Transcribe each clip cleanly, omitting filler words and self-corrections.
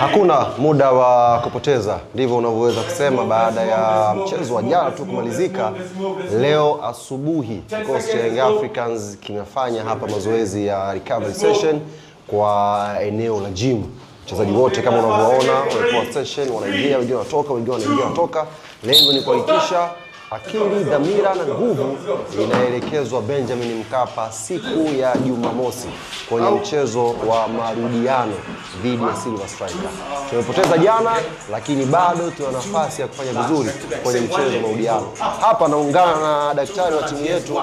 Hakuna muda wa kupoteza, ndivyo unavyoweza kusema baada ya mchezo wa jana tu kumalizika. Leo asubuhi kikosi cha Young Africans kimefanya hapa mazoezi ya recovery session kwa eneo la gym. Wachezaji wote kama unavyoona walikuwa session, wanaingia wengine wanatoka, wengine wanaingia wanatoka. Lengo ni kuhakikisha akili, dhamira na nguvu inaelekezwa Benjamin Mkapa siku ya Jumamosi kwenye mchezo wa marudiano dhidi ya Silver Striker. Tumepoteza jana, lakini bado tuna nafasi ya kufanya vizuri kwenye mchezo wa marudiano. Hapa naungana na daktari wa timu yetu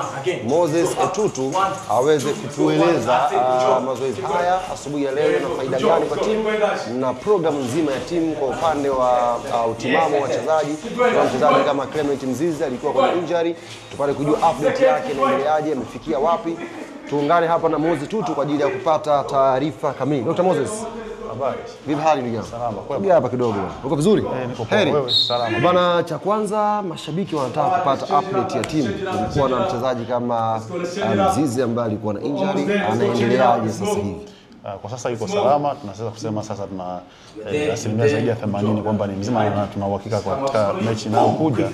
Moses Etutu aweze kutueleza mazoezi haya asubuhi ya leo na faida gani kwa timu na programu nzima ya timu kwa upande wa utimamu wa wachezaji. Kwa mchezaji kama Clement Mzize alikuwa kwenye injury, tupate kujua update yake inaendeleaje, amefikia wapi. Tuungane hapa na Moses Tutu kwa ajili ya kupata taarifa kamili. Dr. Moses, habari? Vipi hali ndugu yangu? Salama. Kwema. Hapa kidogo. Uko vizuri? Niko poa. Wewe? Salama. Bana, cha kwanza mashabiki wanataka kupata update ya timu. Kulikuwa na mchezaji kama Mzize ambaye alikuwa na injury, anaendeleaje sasa hivi? Kwa sasa yuko salama, tunaweza kusema sasa tuna asilimia zaidi ya 80 kwamba ni mzima na tuna uhakika kwa katika mechi inayokuja.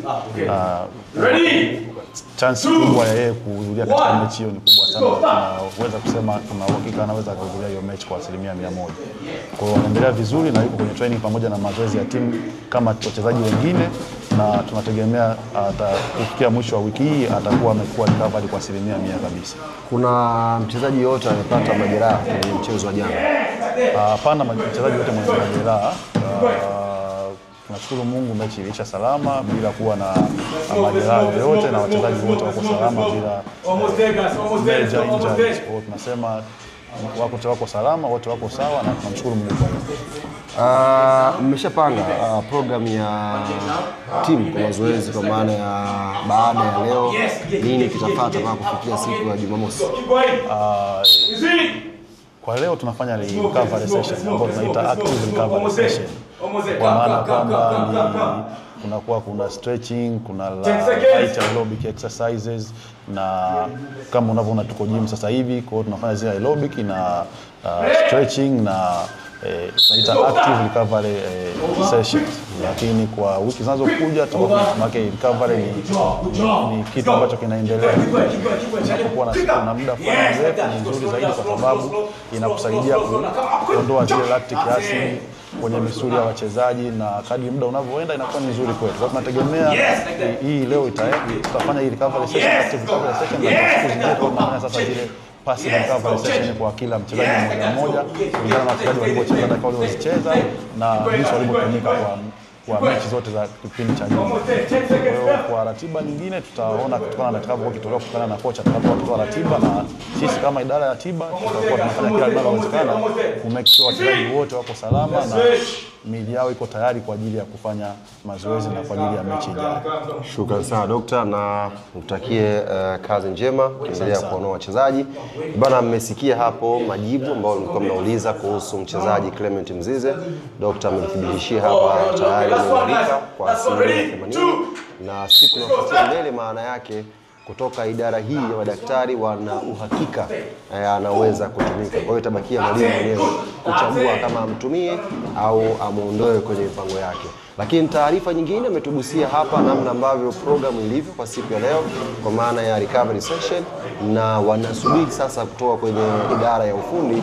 Chance kubwa ya yeye kuhudhuria katika mechi hiyo ni kubwa sana. Tunaweza kusema tuna uhakika anaweza kuhudhuria hiyo mechi kwa 100%. Kwa hiyo anaendelea vizuri na yuko kwenye training pamoja na mazoezi ya timu kama wachezaji wengine, na tunategemea kufikia mwisho wa wiki hii atakuwa amekuwa recovered kwa 100% kabisa. Kuna mchezaji yote amepata majeraha kwenye mchezo wa jana? Hapana, mchezaji yote mwenye majeraha. Tunashukuru Mungu mechi iliisha salama bila kuwa na majeraha yoyote na wachezaji wote wako salama bila major injuries. Kwa hiyo tunasema wako salama, wote wako sawa na tunamshukuru Mungu kwa hiyo. Mmeshapanga program ya timu kwa mazoezi kwa maana ya baada ya leo nini kitafuata mpaka kufikia siku ya Jumamosi? Kwa leo tunafanya recovery session ambayo tunaita active recovery session. Kwa maana kwamba kunakuwa kuna stretching, kuna light aerobic exercises, na kama unavyoona tuko gym sasa hivi, kwa hiyo tunafanya zile aerobic na stretching na tunaita active recovery sessions. Lakini kwa wiki zinazokuja tutakuwa recovery ni kitu ambacho kinaendelea. Unapokuwa na muda fulani mrefu ni nzuri zaidi kwa sababu inakusaidia kuondoa zile lactic acid kwenye misuli ya wachezaji, na kadri muda unavyoenda inakuwa ni nzuri kwetu. Kwa tunategemea hii leo tutafanya hii recovery session, active recovery session, na siku zingine tunafanya sasa zile passive recovery session kwa kila mchezaji mmoja mmoja kulingana na wachezaji walivyocheza, dakika walizocheza na jinsi walivyotumika kwa mechi zote za kipindi cha nyuma. Kwa hiyo kwa ratiba nyingine tutaona kutokana na itakapokuwa kitolewa kutokana na kocha atakapotoa ratiba, na sisi kama idara ya tiba tutakuwa tunafanya kila linalowezekana ku make sure wachezaji wote wako salama na miili yao iko tayari kwa ajili ya kufanya mazoezi na kwa ajili ya mechi ijayo. Shukrani sana Dokta, na nikutakie kazi njema, endelea kuonoa wachezaji. Bana, mmesikia hapo majibu ambayo mlikuwa mnauliza kuhusu mchezaji Clement Mzize. Dokta amethibitishia hapa tayari ameimarika kwa 80% na siku inayofuatia mbele, maana yake kutoka idara hii ya madaktari wana uhakika anaweza kutumika. Kwa hiyo itabakia mwalimu mwenyewe kuchagua kama amtumie au amuondoe kwenye mipango yake. Lakini taarifa nyingine ametugusia hapa namna ambavyo programu ilivyo kwa siku ya leo kwa maana ya recovery session, na wanasubiri sasa kutoka kwenye idara ya ufundi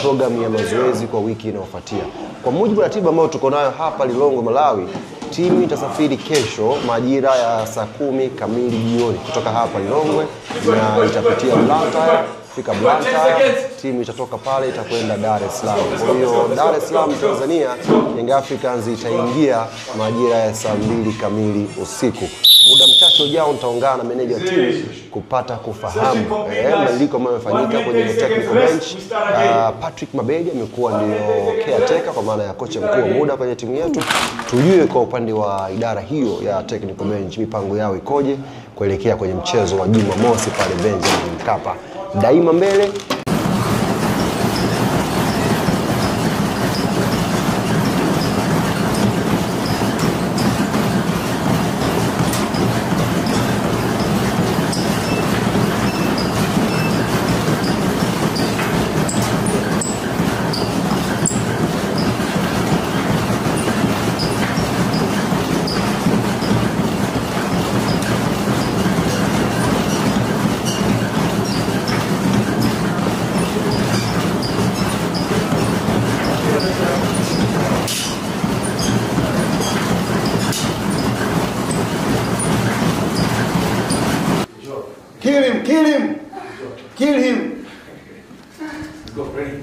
programu ya mazoezi kwa wiki inayofuatia. Kwa mujibu wa ratiba ambayo tuko nayo hapa Lilongwe, Malawi, timu itasafiri kesho majira ya saa 10 kamili jioni kutoka hapa Lilongwe na itapitia Blantyre. Fika Blantyre, timu itatoka pale itakwenda Dar es Salaam. Kwa hiyo Dar es Salaam Tanzania, Young Africans itaingia majira ya saa 2 kamili usiku. Muda mchache ujao nitaungana na meneja timu kupata kufahamu mabadiliko ambayo yamefanyika kwenye technical bench. Patrick Mabedi amekuwa ndio caretaker kwa maana ya kocha mkuu wa muda kwenye timu yetu. Tujue kwa upande wa idara hiyo ya technical bench mipango yao ikoje kuelekea kwenye mchezo wa Jumamosi pale Benjamin Mkapa. Daima mbele. Kill him. Kill him. Let's go, ready?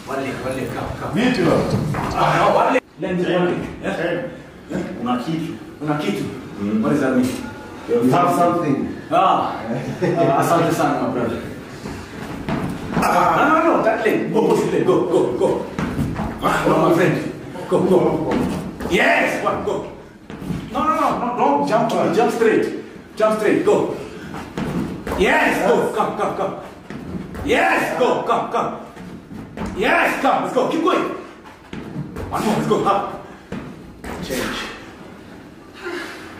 One leg, come, come. Vipi wewe? Ah, one leg. Land with one leg. Yeah? Una kitu. Una kitu. What does that mean? You have something. Ah, asante sana, my brother. No, that leg. Opposite leg. Go, go, go. No, my friend. Go, go. Yes, one, go. No, don't jump. Jump straight. Jump straight. Go. Yes, go. Come, come, come. Yes, go. Come, come. Yes, come. Let's go. Keep going. One more. Let's go. Up. Change.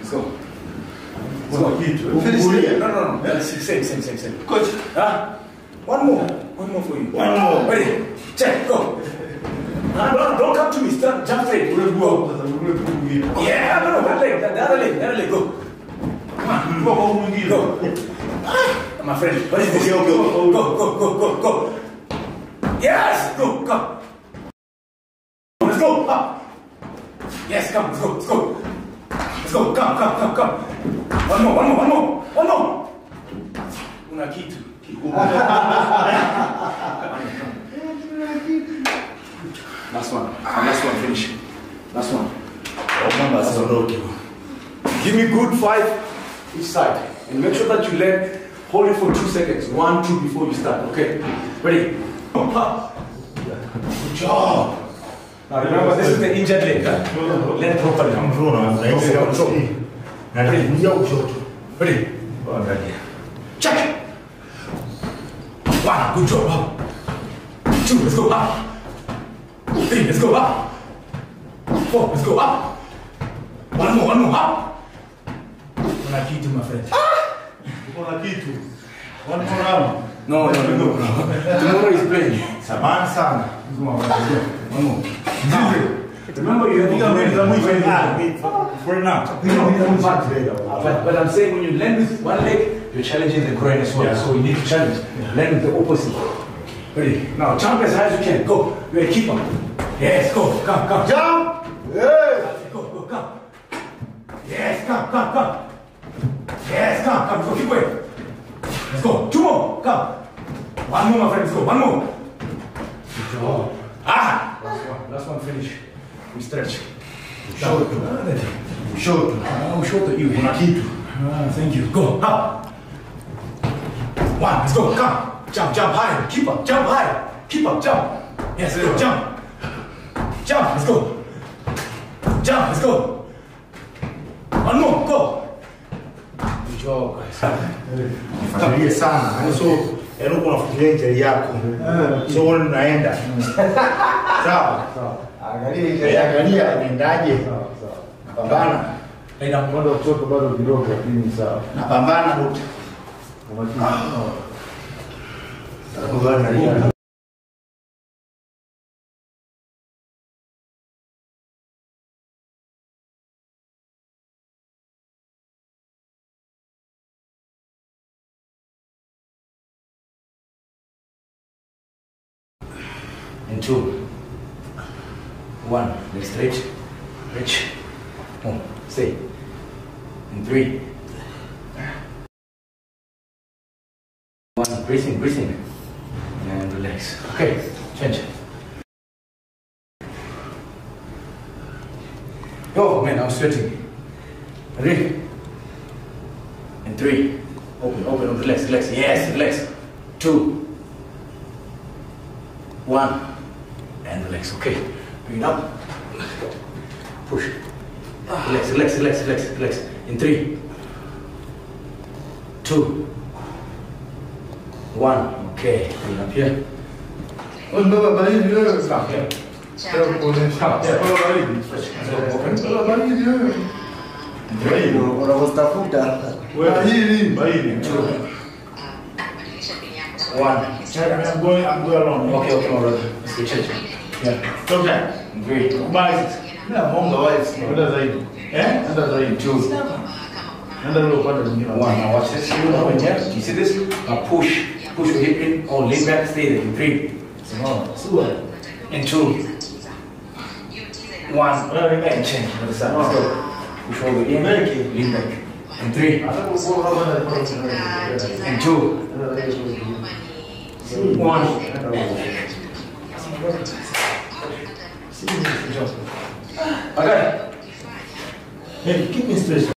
Let's go. Let's go. Finish it. No. Same. Coach. Huh? One more. One more for you. One more. Ready? Check. Go. No, don't come to me. Start, jump straight. Go. Yeah, no, that leg, the other leg, the other leg. Go. Come on. Go. My friend, what is this? Okay, go, go, go, go, go. Yes, go, come. Let's go. Up. Yes, come. Let's go. Let's go. Let's go. Come, come, come, come. One more, one more, one more, one more. Una kitu. Last one. Last one, finish. Last one. Give me good 5 each side. And make sure that you land, hold it for 2 seconds. 1, 2 before you start. Okay? Ready? Up. Good job. Now remember, this is the injured leg. Huh? Land properly. Ready? Ready? Check. 1, good job. Up. 2, let's go up. 3, let's go up. 4, let's go up. One more, up. Una kitu, my friend. Una kitu. One more round. No. Tomorrow is playing. Samahani sana. One more. Now, remember you have For now. But I'm saying when you land with one leg, you're challenging the groin as well. Yeah. So you need to challenge. Yeah. Land with the opposite. Ready? Now jump as high as you can. Go. You're a keeper. Yes, go. Come, come. Jump! Yes! Go, go, come. Yes, come, come, come. Yes, come, come. Go, keep going. Let's go. 2 more. Come. 1 more, my friend. Let's go. 1 more. Good job. Ah! Last one. Last one, finish. We stretch. Ushoto. Ushoto. Ushoto. Una kitu. Thank you. Go. Up. 1. Let's go. Come. Jump, jump high. Keep up. Jump high. Keep up. Jump. Yes, let's go. Jump. Jump. Let's go. Jump. Let's go. 1 more. Go. Good job, guys. Nifuatilie sana. So, yaani uko unafuatilia injury yako. So wewe unaenda. Sawa? Sawa. Angalia injury yako. Angalia inaendaje. Sawa, sawa. Napambana. Ina mwendo wa kutoka bado kidogo lakini sawa. Napambana dokta. And 2, 1, leg straight, reach, 1, stay, and 3, 1, breathing, breathing, and relax. Okay, change. Oh man, I'm sweating. Ready? And 3, open, open, open, relax, relax, yes, relax. 2, 1, and relax. Okay, bring it up, push, relax, relax, relax, relax, relax. In 3, 2, 1. Okay, bring it up here. Stop here. Stop here. Open. 3, 2, 1. I'm going alone. Okay, okay, my brother. Let's go change. Yeah. Okay. 3. Bye. Nenda zaidi. Eh? Nenda zaidi. 2. Nenda ule upande mwingine. 1. Now watch this. Open here. You see this? Now push. Push your hip in or lean back. Stay there. 3. And 2. 1. And change. Other side. Let's go. Push all the way in. Lean back. And 3. And 2. 1. Okay. Hey, keep me straight.